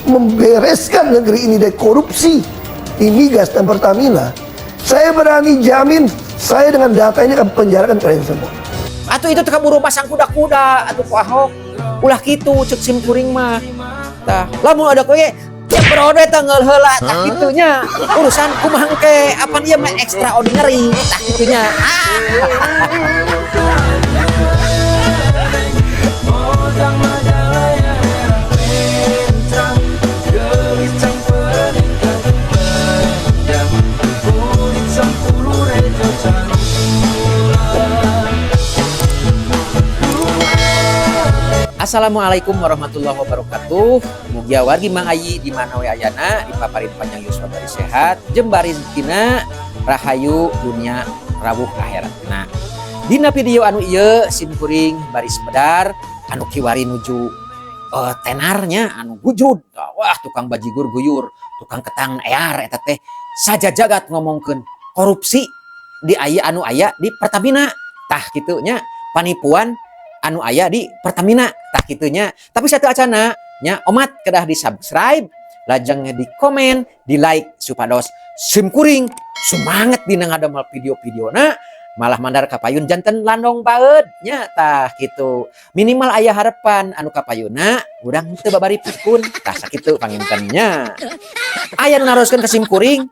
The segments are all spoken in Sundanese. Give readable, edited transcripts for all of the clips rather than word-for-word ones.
Membereskan negeri ini dari korupsi di migas dan Pertamina, saya berani jamin saya dengan data ini akan penjarakan kalian semua. Atuh itu teh kaburu pasang kuda-kuda atuh ku Ahok. Ulah kitu cek sim kuring mah. Tah, lamun ada kowe tiap periode tanggal heula, tah kitunya. Urusan kumaha engke, apan ieu mah extraordinary, tah kitunya. Ah. Assalamualaikum warahmatullahi wabarakatuh. Mugia wargi Mang Ayi di mana we ayana dipaparin panjang yuswa bari sehat, jembar rezekina, rahayu dunia rawuh akhirat. Nah, dina video anu ieu sim kuring baris medar anu kiwari nuju tenarnya anu gujud. Wah, tukang bajigur guyur, tukang ketang ear eta teh saja jagat ngomongkeun korupsi di aya anu aya di Pertamina. Tah kitu nya, panipuan anu aya di Pertamina, tah kitunya. Tapi satu acana nya, omat kedah di subscribe, lajeng di komen, di like, supados sim kuring semangat dina ngadamel video-videona, malah mandar kapayun janten landong baeud nya. Tah kitu, minimal aya harapan anu kapayuna urang teu babari pikun. Tah, sakitu pangintennya. Aya nu naroskeun ka sim kuring,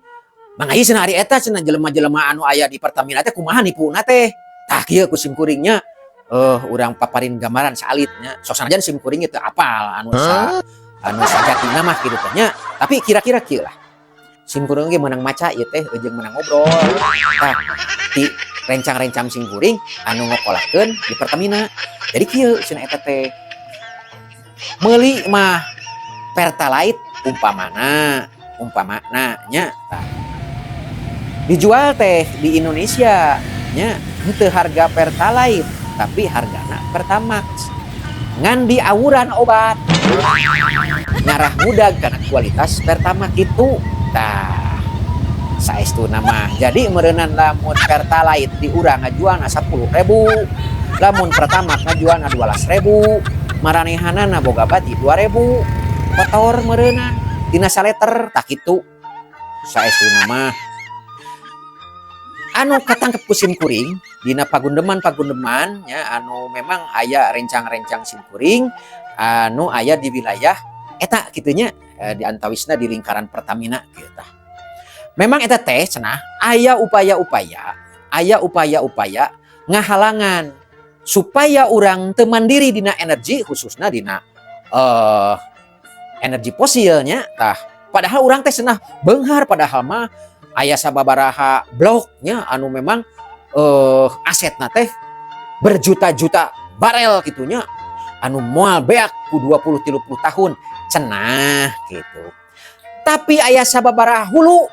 "Mang Ayi," cenah, "ari eta cenah jelema-jelema anu aya di Pertamina teh kumaha nipuna teh?" Tah, kieu ku sim kuringnya, urang paparin gambaran salitnya. Sok sanajan sim kuring itu apal anu sa anu sajatina mah kitu teh nya, tapi kira-kira kieu lah. Sim kuring ge meunang maca ieu teh jeung meunang ngobrol. Tah, ti rencang-rencang sim kuring anu ngokolakeun di Pertamina, jadi kieu cenah eta teh meuli mah Pertalite umpamana umpamana nya. Tah, dijual teh di Indonesia nya henteu harga Pertalite, tapi hargana Pertamax, ngan diawuran obat ngarah mudag karena kualitas Pertamax itu. Tah, saestuna mah jadi meureunan lamun Pertalite di urang ngajualna 10.000, lamun Pertamax ngajualna 12.000, maranehanana boga bati 2.000 kotor meureunan tina saleter. Tah, kitu saestuna mah anu katangkep ku sim kuring dina pagundeman-pagundeman nya, anu memang aya rencang-rencang sim kuring anu aya di wilayah eta kitu nya, di antawisna di lingkaran Pertamina kieu. Tah, memang eta teh cenah aya upaya-upaya, aya upaya-upaya ngahalangan supaya urang teu mandiri dina energi, khususna dina energi fosilnya. Tah, padahal urang teh cenah beunghar, padahal mah aya sababaraha bloknya anu memang asetna teh berjuta-juta barel gitunya, anu moal beak ku 20 30 tahun cenah gitu. Tapi aya sababaraha hulu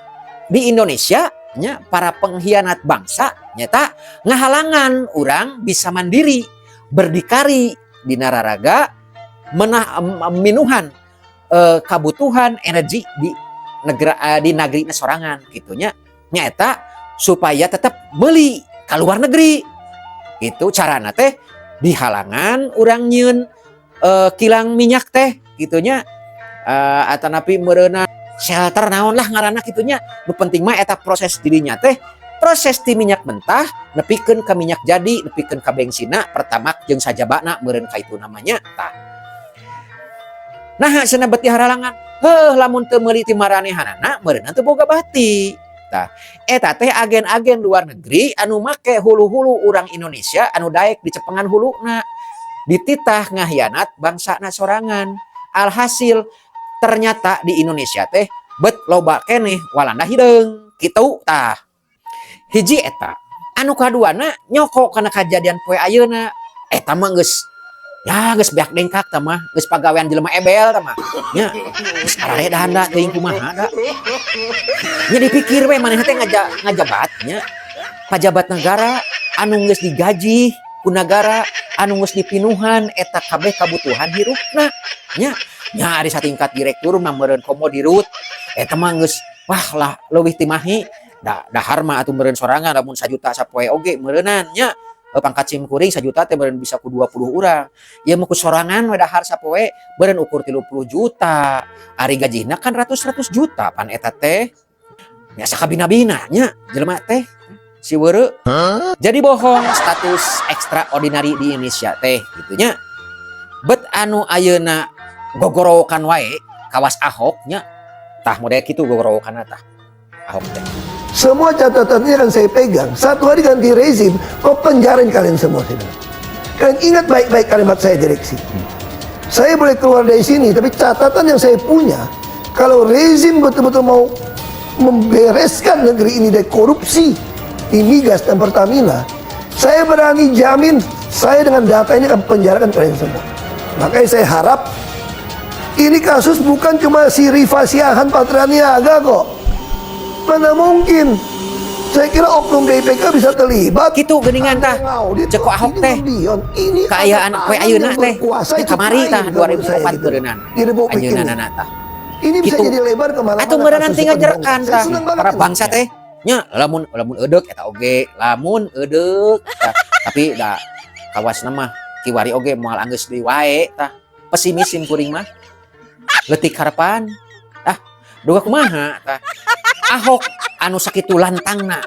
di Indonesia nya, para pengkhianat bangsa nyata ngahalangan urang bisa mandiri berdikari di nararaga menah minuhan kabutuhan energi di negara, di negeri sorangan gitunya. Nyaeta supaya tetap beli ke luar negeri itu, carana teh dihalangan urang nyieun kilang minyak teh gitunya, atanapi meureunan shelter naon lah ngaranna gitunya. Nu penting mah eta proses dirinya teh, proses ti minyak mentah nepikeun ka minyak jadi, nepikeun ka bengsina, Pertamax jeung sajabana meureun ka itu namanya. Tah, nah cenah beti haralangan, heuh, lamun teu meuli ti maranehanana meureunna teu boga bati. Tah, eta teh agen-agen luar negeri anu make hulu-hulu urang Indonesia anu daek dicepengan huluna, dititah ngahianat bangsana sorangan. Alhasil ternyata di Indonesia teh bet loba keneh Walanda hideung kitu. Tah, hiji eta. Anu kaduana nyoko kana kajadian poe ayeuna, eta mah geus ya geus beak dengkak. Tah mah geus pagawean jelema ebel tah mah nya, geus araredan da teuing kumaha da nya. Dipikir we, manehna teh ngajabat nya, pajabat negara anu geus digaji ku nagara, anu geus dipinuhan eta kabeh kabutuhan hirupna nya. Nya ari satingkat direktur mah meureun, komo dirut eta mah geus wah lah leuwih ti mahi da. Dahar mah atuh meureun sorangan, lamun sajuta sapoe oge meureunan nya. Pangkat sim kuring 1 juta teh meureun bisa ku 20 urang. Ieu mah ku sorangan we dahar sapoe meureun ukur 30 juta. Ari gajihna kan ratus-ratus juta pan eta teh. Biasa kabina-bina nya jelema teh si weureu. Jadi bohong status extraordinary di Indonesia teh gitu nya. Bet anu ayeuna gogorowokan wae kawas Ahok nya, tah model kitu gogorowokanna tah Ahok teh. Semua catatannya akan saya pegang. Satu hari ganti rezim, kok penjarain kalian semua. Saya bilang. Kalian ingat baik-baik kalimat saya direksi. Saya boleh keluar dari sini, tapi catatan yang saya punya, kalau rezim betul-betul mau membereskan negeri ini dari korupsi di migas dan Pertamina, saya berani jamin, saya dengan data ini akan penjarakan kalian semua. Makanya saya harap ini kasus bukan cuma si Rifa Siahaan Patra Niaga kok. Mana mungkin? Saya kira oknum BPK bisa terlibat. Kitu geuningan tah. Cek ku Ahok teh. Ini Kaayaan poe ayeuna teh. Kuasa itu Kamari tah lain kalau menurut saya 2004 gitu. beureunan. Di Republik Anjeunna ini. Nana tah. Ini bisa Gitu. jadi lebar kemana-mana. Atuh meureunan kasus tinggal pembohongan. jerekan Saya tah. senang banget Para ini. bangsa teh nya lamun lamun eudek eta oge, lamun eudek tah. Tapi da kawasna mah kiwari oge moal anggeus deui wae tah. Pesimis sim kuring mah. Leutik harapan. Ah, duga kumaha tah. Ahok anu sakitu lantangna.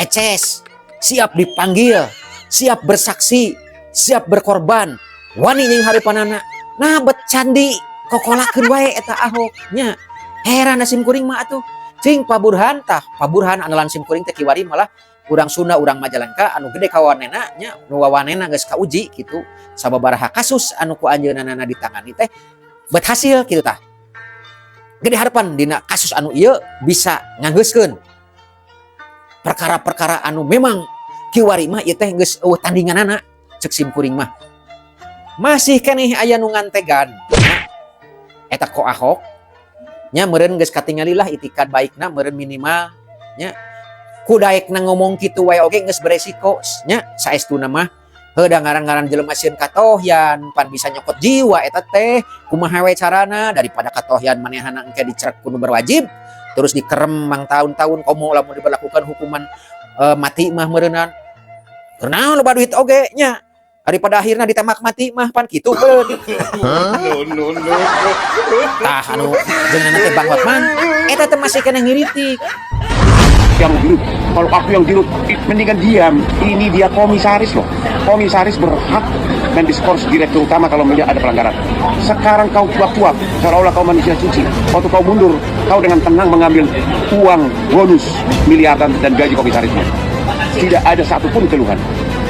Eces, siap dipanggil, siap bersaksi, siap berkorban. Wani jeung hareupanana. Nah, bet candi kokolakeun wae eta Ahok nya. Heran sim kuring mah atuh. Cing Pak Burhan tah, Pak Burhan andalan sim kuring teh kiwari malah urang Sunda, urang Majalengka anu gede kawanena nya, nu wawanena geus kauji kitu. Sababaraha kasus anu ku anjeunna ditangani teh bet hasil kitu tah. Gede harapan dina kasus anu ieu bisa nganggeuskeun perkara-perkara anu memang kiwari mah ieu teh geus euweuh tandinganana cek sim kuring mah. Masih keneh aya nu ngantegan nya, eta ko Ahok nya meureun geus katingali lah itikad baikna meureun minimal nya. Ku daekna ngomong kitu wae oge geus beresiko nya, saestuna mah heuh da ngaran-ngaran jelema sieun katohyan pan bisa nyokot jiwa eta teh kumaha we carana daripada katohyan manehana engke dicerek ku nu berwajib terus dikerem mang tahun-tahun, komo lamun diberlakukan hukuman mati mah meureunan kunaon loba duit oge nya, daripada akhirnya ditembak mati mah pan kitu meureun. No, no, no, no. Tah, anu jeung teh Bang Hotman eta teh masih kena ngiritik. Yang dirut. Kalau aku yang dirut, mendingan diam. Ini dia komisaris loh. Komisaris berhak mendiskors direktur utama kalau melihat ada pelanggaran. Sekarang kau cuap-cuap, seolah-olah kau manusia suci. Waktu kau mundur, kau dengan tenang mengambil uang bonus miliaran dan gaji komisarisnya. Tidak ada satupun keluhan.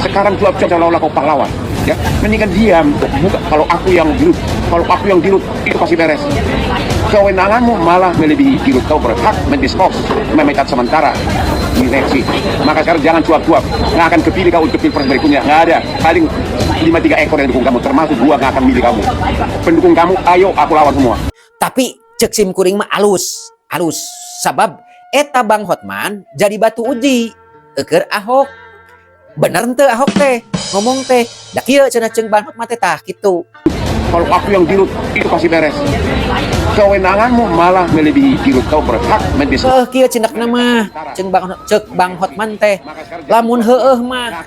Sekarang cuap-cuap seolah-olah kau pahlawan. Ya, mendingan diam. Buka, kalau aku yang dirut, kalau aku yang dirut, itu pasti beres. Kewenanganmu malah melebihi dirut. Kau berhak mendiskors, memecat sementara direksi. Maka sekarang jangan cuap-cuap. Nggak akan kepilih kau untuk pilpres berikutnya. Nggak ada. Paling 5-3 ekor yang dukung kamu. Termasuk gua nggak akan milih kamu. Pendukung kamu, ayo aku lawan semua. Tapi cek sim kuring mah alus alus, sabab eta Bang Hotman jadi batu uji eker Ahok, bener teu Ahok teh ngomong teh da kieu cenah ceung Bang Hotman teh tah kitu. Kalau aku yang dirut, itu pasti beres. Kewenanganmu malah melebihi dirut. Kau berhak mendiskors. Heuh, kieu cenah mah ceung Bang, ceuk Bang Hotman teh lamun heueuh mah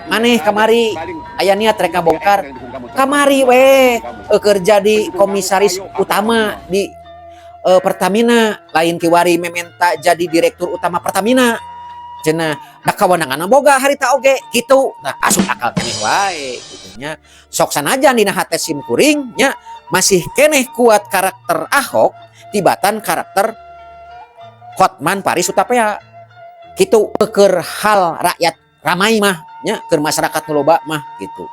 maneh kamari aya niat rek ngabongkar, kamari we keur jadi komisaris utama di Pertamina, lain kiwari mementa jadi direktur utama Pertamina cenah, da kawenanganna boga harita oge kitu. Nah, asup akal keneh wae kitu nya. Sok sanajan dina hate sim kuring nya masih keneh kuat karakter Ahok tibatan karakter Hotman Paris Hutapea kitu, keur hal rakyat ramai mah nya, keur masyarakat nu loba mah gitu.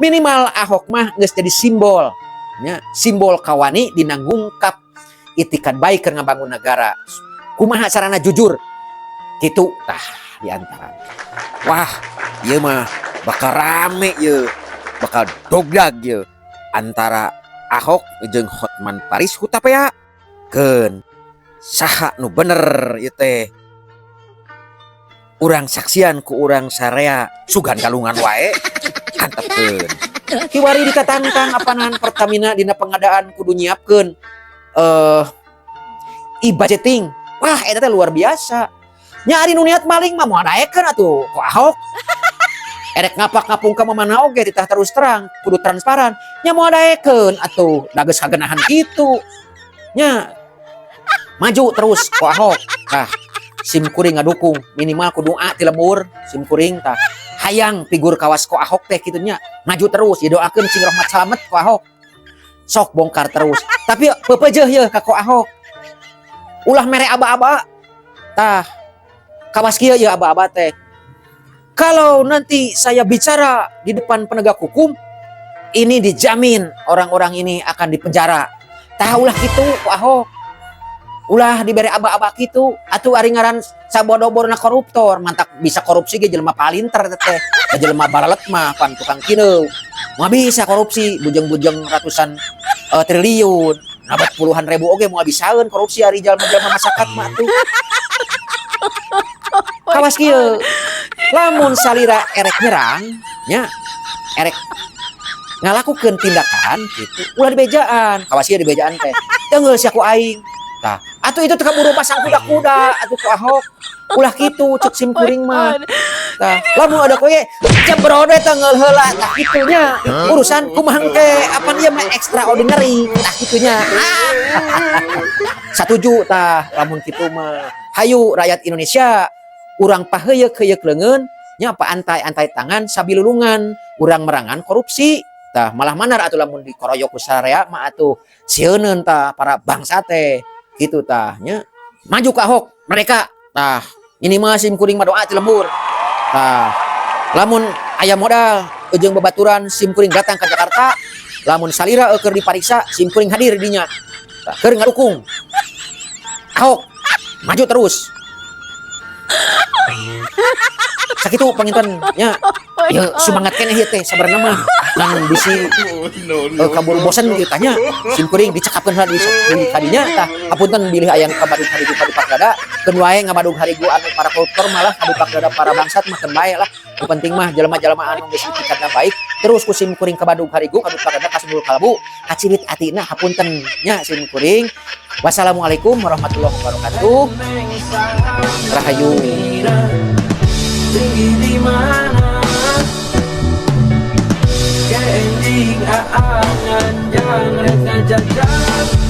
Minimal Ahok mah geus jadi simbol nya, simbol kawani dina ngungkap itikad baik keur ngabangun negara kumaha carana jujur gitu tah diantara. Wah, ieu mah bakal rame ieu, bakal dogdag ieu antara Ahok jeung Hotman Paris Hutapea, keun saha nu bener ieu teh. Urang saksian ku urang sarea, sugan galungan wae antepkeun. Kiwari dikatangkang apanan Pertamina dina pengadaan kudu nyiapkeun e-budgeting. Wah, eta teh luar biasa. Nya ari nu niat maling mah moal daekeun atuh ku Ahok. Erek ngapak ngapung ka mana oge ditah terus terang, kudu transparan. Nya moal daekeun atuh, da geus kagenahan kitu. Nya maju terus ku Ahok. Tah, sim kuring ngadukung minimal ku doa ti lembur sim kuring tah. Hayang figur kawas ku Ahok teh kitu nya. Maju terus, didoakeun sing rahmat salamet ku Ahok. Sok bongkar terus. Tapi pepeujeuh yeuh ka ku Ahok. Ulah mere aba-aba. Tah, kawas kieu yeuh aba-aba teh. Kalau nanti saya bicara di depan penegak hukum, ini dijamin orang-orang ini akan dipenjara. Tah, ulah kitu ku Ahok. Ulah diberi aba-aba kitu. Atuh ari ngaran sabodo-bodona koruptor, mantak bisa korupsi ge jelema palinter teh. Da jelema baralet mah pan tukang kieu. Moal bisa korupsi bujeng-bujeng ratusan triliun. Nabat puluhan ribu oge moal bisaeun korupsi ari jalma-jalma masyarakat mah atuh. Kawas kieu. Lamun salira erek nyerang, nya erek ngalakukeun tindakan gitu, ulah dibejaan. Kawas kieu dibejaan teh. Teunggeul sia ku aing. Tah, atuh itu teh kaburu pasang kuda-kuda atuh ku Ahok. Ulah kitu cek sim kuring mah. Tah, lamun ada kowe jebrod we teunggeul heula, tah kitu nya. Urusan kumaha engke, apan ieu mah extraordinary, tah kitu nya. Ah. Satuju tah lamun kitu mah. Hayu rakyat Indonesia, urang paheuyeuk-heuyeuk leungeun nya, paantai-antai tangan sabilulungan urang merangan korupsi. Tah, malah manar atuh lamun dikoroyok ku sararea mah atuh sieuneun tah para bangsa teh kitu tah nya. Maju ka Ahok mereka. Tah, ini mah sim kuring mah doa ti lembur. Tah, lamun aya modal jeung babaturan sim kuring datang ke Jakarta, lamun salira keur dipariksa sim kuring hadir dinya. Tah, keur ngadukung Ahok maju terus. Sakitu panginten nya ya, semangat keneh ieu teh sabarna mah, ngan bisi No, no, kaburu bosan gitu tanya sim kuring dicekapkeun heula di kadinya. Tah, hapunten bilih aya nu kabadug harigu kadupak dada, keun wae ngabadug harigu anu para koruptor, malah kadupak dada para bangsat mah keun bae lah. Nu penting mah jelema-jelema anu geus itikadna baik terus ku sim kuring kabadug harigu kadupak dada kasundul kalbu kacirit atina. Hapunten nya sim kuring. Wassalamualaikum warahmatullahi wabarakatuh. Rahayu. Tinggi di mana ending aangan yang rek ngajajan.